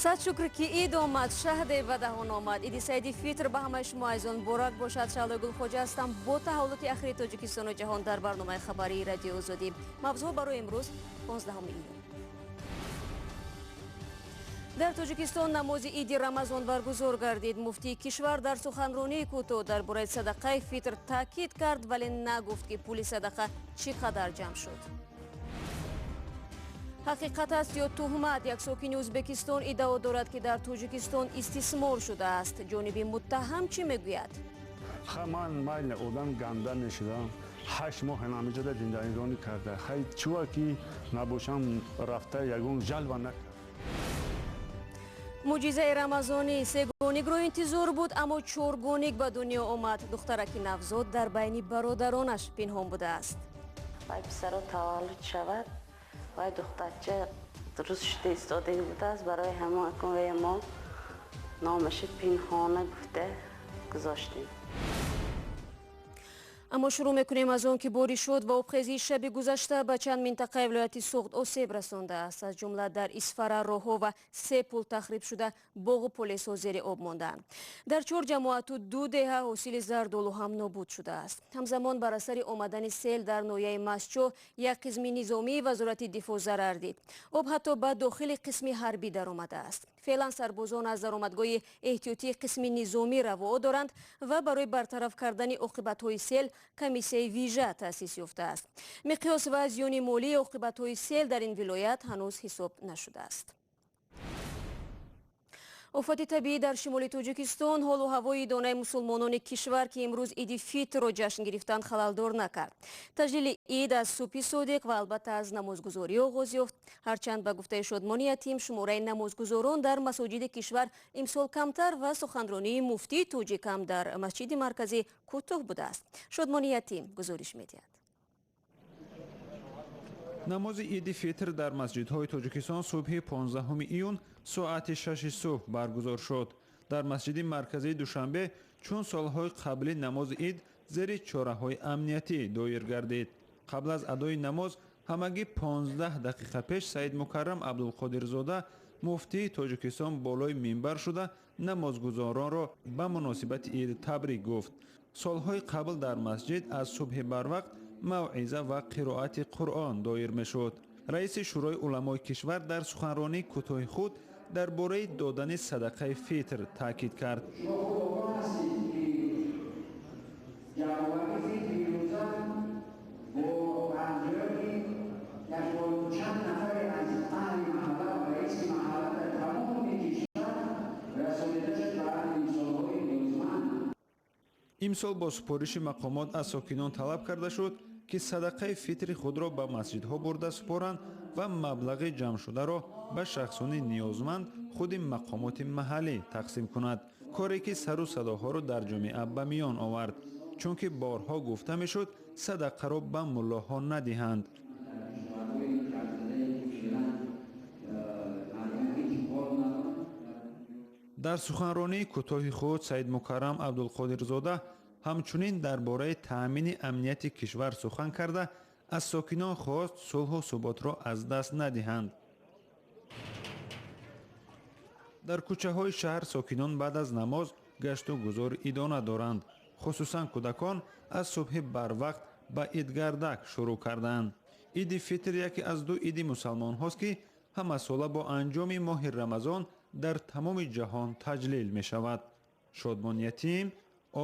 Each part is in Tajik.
Сад шукр, ки ид омад, шаҳде ба даҳон омад. Иди Саиди Фитр ба ҳамаи шумо азизон муборак бошад. Шаҳлои Гулхоҷа ҳастам бо таҳаввулоти ахири Тоҷикистону ҷаҳон дар барномаи хабарии Радиои Озодӣ. Мавзӯъ барои имрӯз, 15 июн. Дар Тоҷикистон намози иди Рамазон баргузор гардид. Муфтии кишвар дар суханронии кӯтоҳ дар бораи садақаи фитр таъкид кард, вале нагуфт, ки пули садақа чӣ қадар ҷамъ шуд. Ҳақиқат аст ё туҳмат? Як сокини Ӯзбекистон иддао дорад, ки дар Тоҷикистон истисмор шудааст. Ҷониби муттаҳам чӣ мегӯяд? Ха, ман майли одам ганда мешудам. 8 моҳ ҳамиҷода зиндагиронӣ карда. Хай, чува ки набошам, рафта ягон жалоба накард. Мӯъҷизаи рамазонӣ: сегоникро интизор буд, аммо чоргоник ба дунё омад. Духтараки навзод дар байни бародаронаш пинҳон будааст. Вай писаро таваллуд шавад, вай духтарча дуруст шуда истодаги будааст. Барои ҳамон акун вай мо номаши Пинҳона гуфта гузоштем. Аммо шурӯъ мекунем аз он, ки боришот ва обхезии шаби гузашта ба чанд минтақаи вилояти Суғд осеб расондааст. Аз ҷумла дар Исфара роҳҳо ва се пул тахриб шуда, боғу полесҳо зери об мондаанд. Дар чор ҷамоату ду деҳа ҳосили зардолу ҳам нобуд шудааст. Ҳамзамон, бар асари омадани сел дар ноҳияи Мастчоҳ як қисми низомии Вазорати дифоъ зарар дид. Об ҳатто ба дохили қисми ҳарбӣ даромадааст. Феълан сарбозон аз даромадгоҳи эҳтиётии қисми низомӣ равоат доранд ва барои бартараф кардани оқибатҳои сел комиссияи вижа таъсис ёфтааст. Миқёс ва зиёни молии оқибатҳои сел дар ин вилоят ҳанӯз ҳисоб нашудааст. Офати табиӣ дар шимоли Тоҷикистон ҳолу ҳавои идонаи мусулмонони кишвар, ки имрӯз Иди Фитрро ҷашн гирифтанд, халалдор накард. Таҷлили ид аз субҳи содиқ ва албатта аз намозгузорӣ оғоз ёфт. Ҳарчанд, ба гуфтаи Шодмони Ятим, шумораи намозгузорон дар масоҷиди кишвар имсол камтар ва суханронии муфтии тоҷик ҳам дар масҷиди марказӣ кӯтоҳ будааст. Шодмони Ятим гузориш медиҳад. Намози Иди Фитр дар масҷидҳои Тоҷикистон субҳи 15 июн соати 6 субҳ баргузор шуд. Дар масҷиди марказии Душанбе, чун солҳои қаблӣ, намози ид зери чораҳои амниятӣ доир гардид. Қабл аз адои намоз ҳамагӣ 15 дақиқа пеш Саидмукаррам Абдулқодирзода, муфтии Тоҷикистон, болои минбар шуда, намозгузоронро ба муносибати ид табрик гуфт. Солҳои қабл дар масҷид аз субҳи барвақт мавъиза ва қироати Қуръон доир мешуд. Раиси Шӯрои уламои кишвар дар суханронии кӯтоҳи худ дар бораи додани садақаи фитр таъкид кард. Шумо хуб огоҳ ҳастед, ки ҷамъоварии фитри рӯза бо анҷоми як чанд нафаре аз аҳли маҳалла ва раиси маҳалла дар тамоми кишвар расонида шуд ба аҳли инсонҳои ниёзманд. Имсол бо супориши мақомот аз сокинон талаб карда шуд, ки садақаи фитри худро ба масҷидҳо бурда супоранд ва маблағи ҷамъшударо ба шахсони ниёзманд худи мақомоти маҳаллӣ тақсим кунад, коре ки сару садоҳоро дар ҷомеа ба миён овард, чунки борҳо гуфта мешуд, садақаро ба муллоҳо надиҳанд. Кишварҳои ҷангзадае, ки феълан мардум ҳеҷ ҳол надоранд. Дар суханронии кӯтоҳи худ Саидмукаррам Абдулқодирзода ҳамчунин дар бораи таъмини амнияти кишвар сухан карда, аз сокинон хост, сулҳу суботро аз даст надиҳанд. Дар кӯчаҳои шаҳр сокинон баъд аз намоз гашту гузори идона доранд. Хусусан кӯдакон аз субҳи барвақт ба идгардак шурӯъ карданд. Иди Фитр яке аз ду иди мусалмонҳост, ки ҳамасола бо анҷоми моҳи Рамазон дар тамоми ҷаҳон таҷлил мешавад. Шодмон Ятим,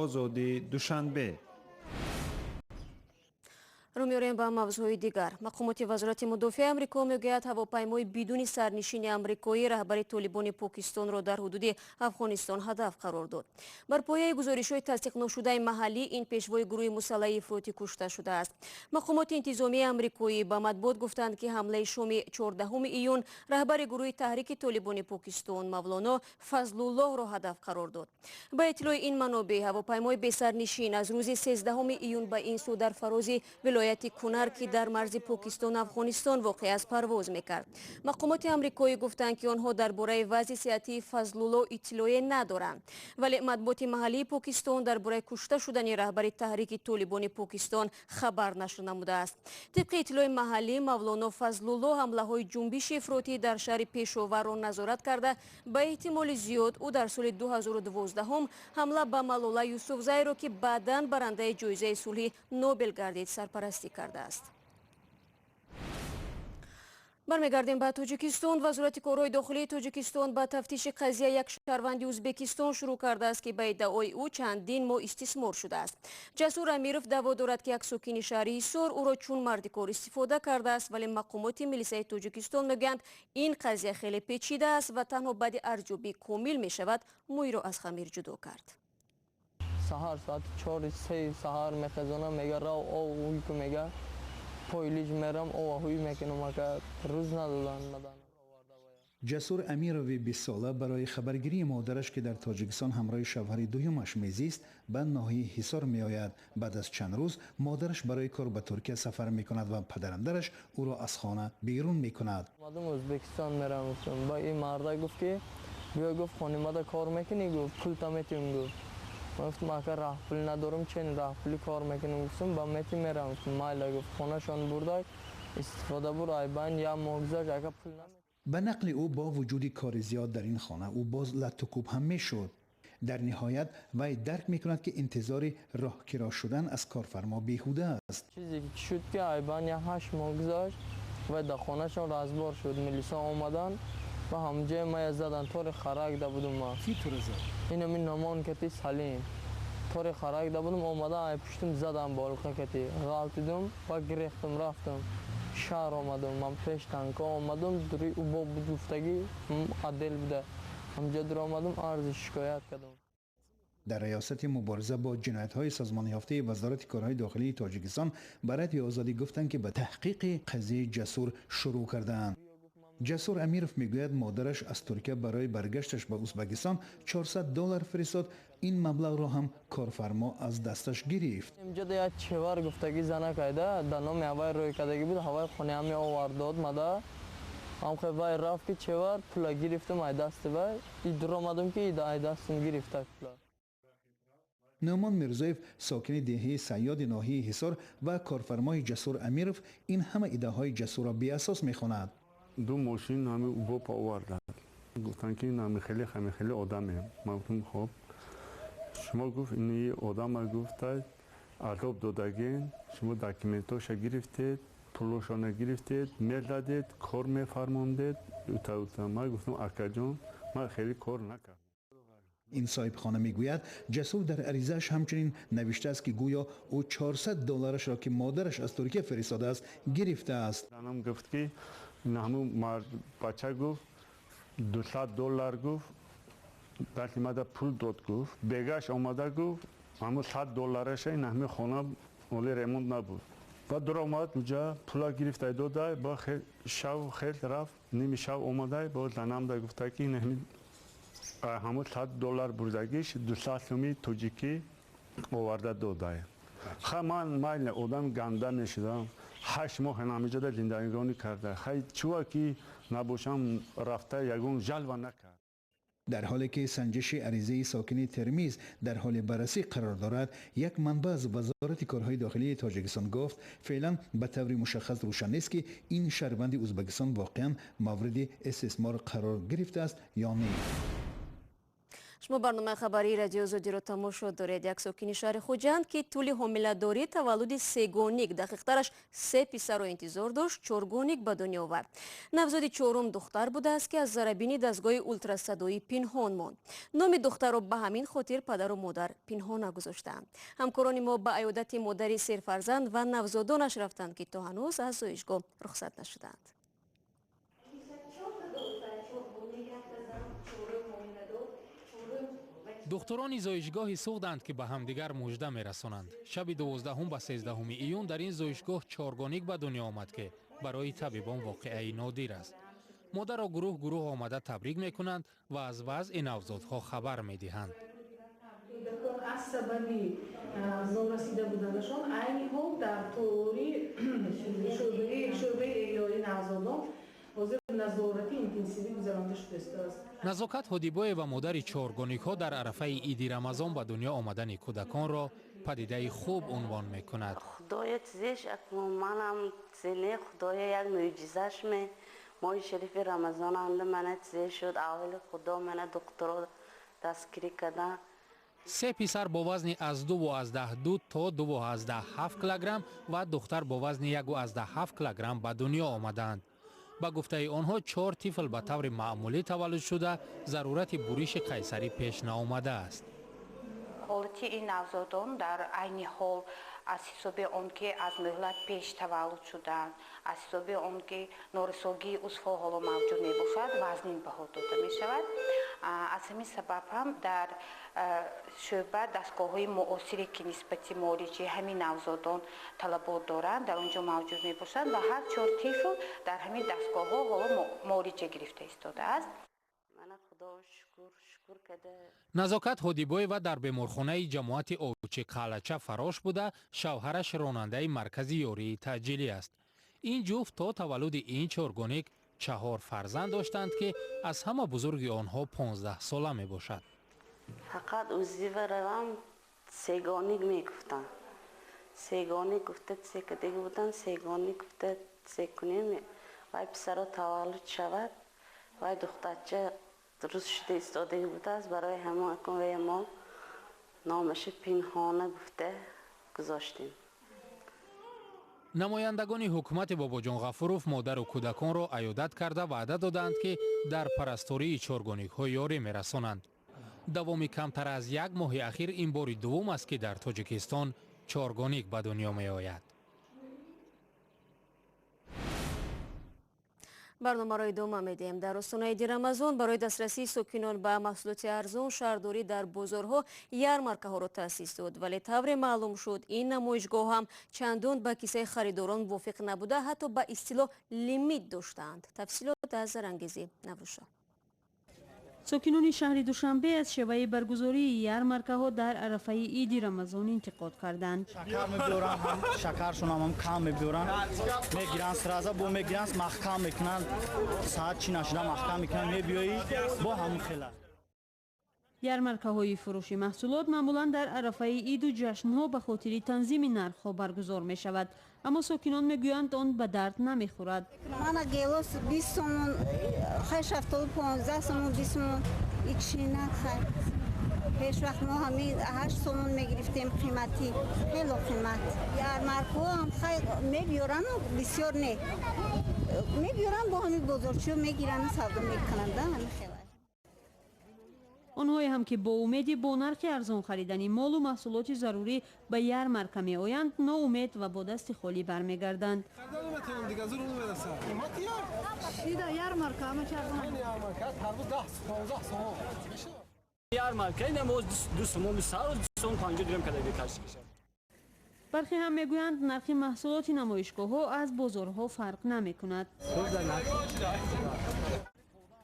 Озодӣ, Душанбе. Рӯ меорем ба мавзӯъҳои дигар. Мақомоти Вазорати мудофиаи Амрико мегӯяд, ҳавопаймои бидуни сарнишини амрикоӣ раҳбари Толибони Покистонро дар ҳудуди Афғонистон ҳадаф қарор дод. Бар пояи гузоришҳои тасдиқношудаи маҳаллӣ, ин пешвои гурӯҳи мусаллаҳи ифротӣ кушта шудааст. Мақомоти интизомии амрикоӣ ба матбуот гуфтанд, ки ҳамлаи шоми 14 июн раҳбари гурӯҳи Таҳрики Толибони Покистон Мавлоно Фазлуллоҳро ҳадаф қарор дод. Ба иттилои ин манобеъ, ҳавопаймои бесарнишин аз рӯзи 13 июн ба ин сӯ дар фарози вилояти Вилояти Кунар, ки дар марзи Покистону Афғонистон воқеъ аст, парвоз мекард. Мақомоти амрикоӣ гуфтанд, ки онҳо дар бораи вазъи сиҳатии Фазлулло иттилоъе надоранд. Вале матбуоти маҳаллии Покистон дар бораи кушта шудани раҳбари Таҳрики Толибони Покистон хабар нашр намудааст. Тибқи иттилои маҳаллӣ, Мавлоно Фазлулло ҳамлаҳои ҷунбиши ифротӣ дар шаҳри Пешоварро назорат карда, ба эҳтимоли зиёд ӯ дар соли 2012 ҳамла ба Малола Юсуфзайро, ки баъдан барандаи ҷоизаи сулҳи Нобел гардид, сарпарастӣ кардааст. Бармегардем ба Тоҷикистон. Вазорати корҳои дохилии Тоҷикистон ба тафтиши қазия як шаҳрванди Ӯзбекистон шурӯъ кардааст, ки ба иддаои ӯ чандин моҳ истисмор шудааст. Ҷасур Амиров даъво дорад, ки як сокини шаҳри Ҳисор ӯро чун мардикор истифода кардааст, вале мақомоти милисаи Тоҷикистон мегӯянд, ин қазия хеле печида аст ва танҳо баъди арзёбии комил мешавад мӯйро аз хамир ҷудо кард. Саҳар соати 4-3 саҳар мехезонам, мега, рав ов ҳуй ку, мега, пойлиҷ мерам, ова ҳуй мекунам, ака, рӯз надодан мадан. Ҷасур Амирови 20-сола барои хабаргирии модараш, ки дар Тоҷикистон ҳамроҳи шавҳари дуюмаш мезист, ба ноҳияи Ҳисор меояд. Баъд аз чанд рӯз модараш барои кор ба Туркия сафар мекунад ва падарандараш ӯро аз хона берун мекунад. Омадам, Ӯзбекистон мерам, гуфтам. Ба ин марда гуфт, ки биё, гуфт, хонимада кор мекунӣ, гуфт, пулта метиҳем, гуфт. Ман гуфтам, ака, раҳпулӣ надорам, чен раҳпулӣ кор мекунам, гуфтам, ба мети мерам, гуфтам, майла, гуфт, хонашон бурдак, истифода бур, айбан як моҳ гузашт, ака, пул наме. Ба нақли ӯ, бо вуҷуди кори зиёд дар ин хона, ӯ боз латтукӯб ҳам мешуд. Дар ниҳоят вай дарк мекунад, ки интизори роҳкиро шудан аз корфармо беҳуда аст. Чизе ки шуд, ки айбан як 8 моҳ гузашт ва дар хонашон разбор шуд, милиса омадан ва ҳамҷои мая задан, тори харак да будум ма. Ки туро зад? Инами Номон кати Салим. Тори харак да будум, омадан, ай пуштум задан, болқа кати ғалтидум ва гирехтум, рафтум, шаҳр омадум, ман пеш танка омадум, дури убо буд, гуфтагӣ отдел буда, ҳамҷо дур омадум, арзи шикоят кардам. Дар Раёсати мубориза бо ҷиноятҳои созмонёфтаи Вазорати корҳои дохилии Тоҷикистон ба Радиои Озодӣ гуфтанд, ки ба таҳқиқи қазияи Ҷасур шурӯъ кардаанд. Ҷасур Амиров мегӯяд, модараш аз Туркия барои баргашташ ба Ӯзбекистон 400 доллар фиристод. Ин маблағро ҳам корфармо аз дасташ гирифт. Инҷо як чевар, гуфтагӣ, занак айда дар номи ҳавай рӯй кардагӣ буд, ҳавай хонаами овард, дод мада, ҳамхе вай рафт, ки чевар пула гирифтум ай дасти вай, и дур омадум, ки ай дастум гирифта пула. Нӯъмон Мирзоев, сокини деҳаи Сайёди ноҳияи Ҳисор ва корфармои Ҷасур Амиров, ин ҳама иддаоҳои Ҷасурро беасос мехонад. Ду мошин ҳами убопа оварданд, гуфтанд, ки ин ҳамихеле ҳамихеле одаме. Ман гуфтам, хоб, шумо, гуфт, ини одама, гуфта, азоб додагин, шумо документоша гирифтед, пулошона гирифтед, мезадед, кор мефармондед, ута ута. Ман гуфтам, акаҷон, ман хеле кор накардам. Ин соҳибхона мегӯяд, Ҷасур дар аризааш ҳамчунин навиштааст, ки гӯё ӯ 400 долларашро, ки модараш аз Туркия фиристодааст, гирифтааст. Занам гуфт, ки ҳамун бача, гуфт, 200 доллар, гуфт, дасти мада пул дод, гуфт, бегаш омада, гуфт, ҳамун 100 доллараша ин ҳами хона оли ремонт набуд ба дур омад, уҷа пула гирифтай, додай, ба шав хел рафт, ними шав омадай, бо занамда гуфта, ки ин ҳамун 100 доллар бурдагиш 200 суми тоҷикӣ оварда додай. Ха, ман майли одам ганда мешудам, 8 моҳ ҳамиҷода зиндагонӣ карда, хай чува ки набошам, рафта ягон жалва накард. Дар ҳоле ки санҷиши аризаи сокини Термиз дар ҳоли баррасӣ қарор дорад, як манбаъ аз Вазорати корҳои дохилии Тоҷикистон гуфт, феълан ба таври мушаххас рӯшан нест, ки ин шаҳрванди Ӯзбекистон воқеан мавриди истисмор қарор гирифтааст ё не. Шумо барномаи хабарии Радиои Озодиро тамошо доред. Як сокини шаҳри Хуҷанд, ки тӯли ҳомиладорӣ таваллуди сегоник, дақиқтараш се писарро интизор дошт, чоргоник ба дунё овард. Навзоди чорум духтар будааст, ки аз зарабини дастгоҳи ултрасадоӣ пинҳон монд. Номи духтарро ба ҳамин хотир падару модар пинҳона гузоштаанд. Ҳамкорони мо ба аёдати модари серфарзанд ва навзодонаш рафтанд, ки то ҳанӯз аз зоишгоҳ рухсат нашудаанд. Духтурони зоишгоҳи Суғданд, ки ба ҳамдигар мужда мерасонанд. Шаби 12-ум ба 13-уми июн дар ин зоишгоҳ чоргоник ба дунё омад, ки барои табибон воқеаи нодир аст. Модарро гурӯҳ гурӯҳ омада табрик мекунанд ва аз вазъи навзодҳо хабар медиҳанд. Аз сабаби Норасида буданашон айни ҳол дар толори шӯъбаи эҳёи навзодон ҳозир назорати интенсивӣ гузаронида шудааст. Назокат Ҳодибоева, модари чоргоникҳо, дар арафаи иди Рамазон ба дунё омадани кӯдаконро падидаи хуб унвон мекунад. Худоя чизеш манам зене, Худоя як мӯъҷизаш ме. Моҳи шарифи Рамазон анда мана чизе шуд. Аввали Худо мана духтуро дастгирӣ кардан. Се писар бо вазни аз 2,2 то 2,7 килограмм ва духтар бо вазни 1,7 килограмм ба дунё омаданд. Ба гуфтаи онҳо, чор тифл ба таври маъмулӣ таваллуд шуда, зарурати буриши қайсарӣ пеш наомадааст. Ҳолати ин навзодон дар айни ҳол аз ҳисоби он ки аз муҳлат пеш таваллуд шуданд, аз ҳисоби он ки норасогии узвҳо ҳоло мавҷуд мебошад, вазнин баҳо дода мешавад. Аз ҳамин сабаб ҳам дар шӯъба дастгоҳҳои муосире, ки нисбати муолиҷаи ҳамин навзодон талабот доранд, дар он ҷо мавҷуд мебошанд ва ҳар чор тифл дар ҳамин дастгоҳҳо ҳоло муолиҷа гирифта истодааст. Назокат Ҳодибоева дар беморхонаи ҷамоати Овчи Қалъача фарош буда, шавҳараш ронандаи маркази ёрии таъҷилӣ аст. Ин ҷуфт то таваллуди ин чоргоник чаҳор фарзанд доштанд, ки аз ҳама бузурги онҳо 15-сола мебошад. Фақат узива равам, сегоник мегуфтанд. Сегоник гуфта се кадеги буданд, сегоник гуфта се кунем, вай писаро таваллуд шавад, вай духтарча дуруст шуда истодаги будааст. Барои ҳамон акун вая мо номаша Пинҳона гуфта гузоштем. Намояндагони ҳукумати Бобоҷон Ғафуров модару кӯдаконро аёдат карда, ваъда доданд, ки дар парастории чоргоникҳо ёрӣ мерасонанд. Давоми камтар аз як моҳи ахир ин бори дуввум аст, ки дар Тоҷикистон чоргоник ба дунё меояд. Барномаро идома медиҳем. Дар остонаи иди Рамазон барои дастрасии сокинон ба маҳсулоти арзон шаҳрдорӣ дар бозорҳо ярмаркаҳоро таъсис дод, вале тавре маълум шуд, ин намоишгоҳ ҳам чандон ба кисаи харидорон мувофиқ набуда, ҳатто ба истилоҳ лимит доштаанд. Тафсилот аз Зарангези Наврӯзшо. Сокинони шаҳри Душанбе аз шеваи баргузории ярмаркаҳо дар арафаи иди Рамазон интиқод карданд. Шакар мебиёранд, шакаршонам ҳам кам мебиёранд, мегиранд сразу, бо мегиранд, маҳкам мекунанд, саат чӣ нашуда маҳкам мекунанд, мебиёӣ бо ҳамун хела. Ярмаркаҳои фурӯши маҳсулот маъмулан дар арафаи иду ҷашнҳо ба хотири танзими нархҳо баргузор мешавад, аммо сокинон мегӯянд, он ба дард намехӯрад. Мана гелос 20 сомон, хай шафтолу 15 сомон, 20 сомон, ичина хай. Пеш вақт мо ҳамин 8 сомон мегирифтем, қиматӣ, хело қимат. Ярмаркаҳо ҳам хай мебиёранд, бисёр не. Мебиёранд, бо ҳамин бозорчиҳо мегиранд, савдо мекунанд, ҳамин хела. Онҳое ҳам ки бо умеди бо нархи арзон харидани молу маҳсулоти зарурӣ ба ярмарка меоянд, ноумед ва бо дасти холӣ бармегарданд. Бархе ҳам мегӯянд, нархи маҳсулоти намоишгоҳҳо аз бозорҳо фарқ намекунад.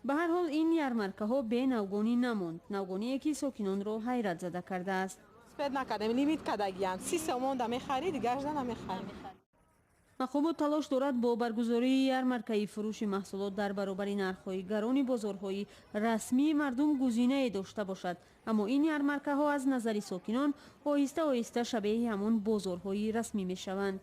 Ба ҳар ҳол, ин ярмаркаҳо бенавгонӣ намонд, навгоние ки сокинонро ҳайратзада кардааст. Спед накардем, лимит кардагиянд. 30 сомон да мехарӣ, дигарашда намехарӣ. Мақомот талош дорад бо баргузории ярмаркаи фурӯши маҳсулот дар баробари нархҳои гарони бозорҳои расмии мардум гузинае дошта бошад, аммо ин ярмаркаҳо аз назари сокинон оҳиста оҳиста шабеҳи ҳамон бозорҳои расмӣ мешаванд.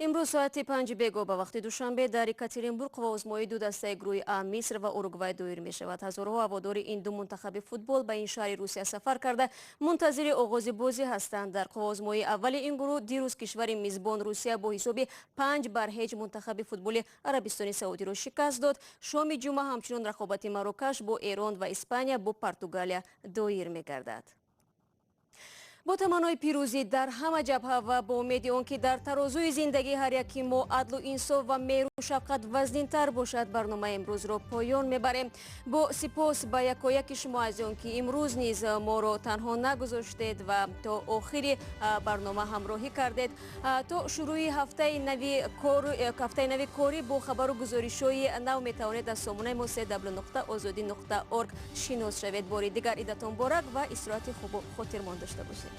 Имрӯз соати 5 бего ба вақти Душанбе дар Екатеринбург қувваозмоии ду дастаи гурӯҳи А, Миср ва Уругвай доир мешавад. Ҳазорҳо ҳаводори ин ду мунтахаби футбол ба ин шаҳри Русия сафар карда, мунтазири оғози бозӣ ҳастанд. Дар қувваозмоии аввали ин гурӯҳ дирӯз кишвари мизбон Русия бо ҳисоби 5-0 мунтахаби футболи Арабистони Саудиро шикаст дод. Шоми ҷумъа ҳамчунон рақобати Марокаш бо Эрон ва Испания бо Португалия доир мегардад. Бо таманнои пирӯзӣ дар ҳама ҷабҳа ва бо умеди он ки дар тарозуи зиндагии ҳар яки мо адлу инсоф ва меҳру шафқат вазнинтар бошад, барномаи имрӯзро поён мебарем. Бо сипос ба якояки шумо азизон, ки имрӯз низ моро танҳо нагузоштед ва то охири барнома ҳамроҳӣ кардед. То шурӯи ҳафтаи нави корӣ бо хабару гузоришҳои нав метавонед аз сомонаи мо cw.ozodi.org шинос шавед. Бори дигар идатон муборак ва истироҳати хубу хотирмон дошта бошед.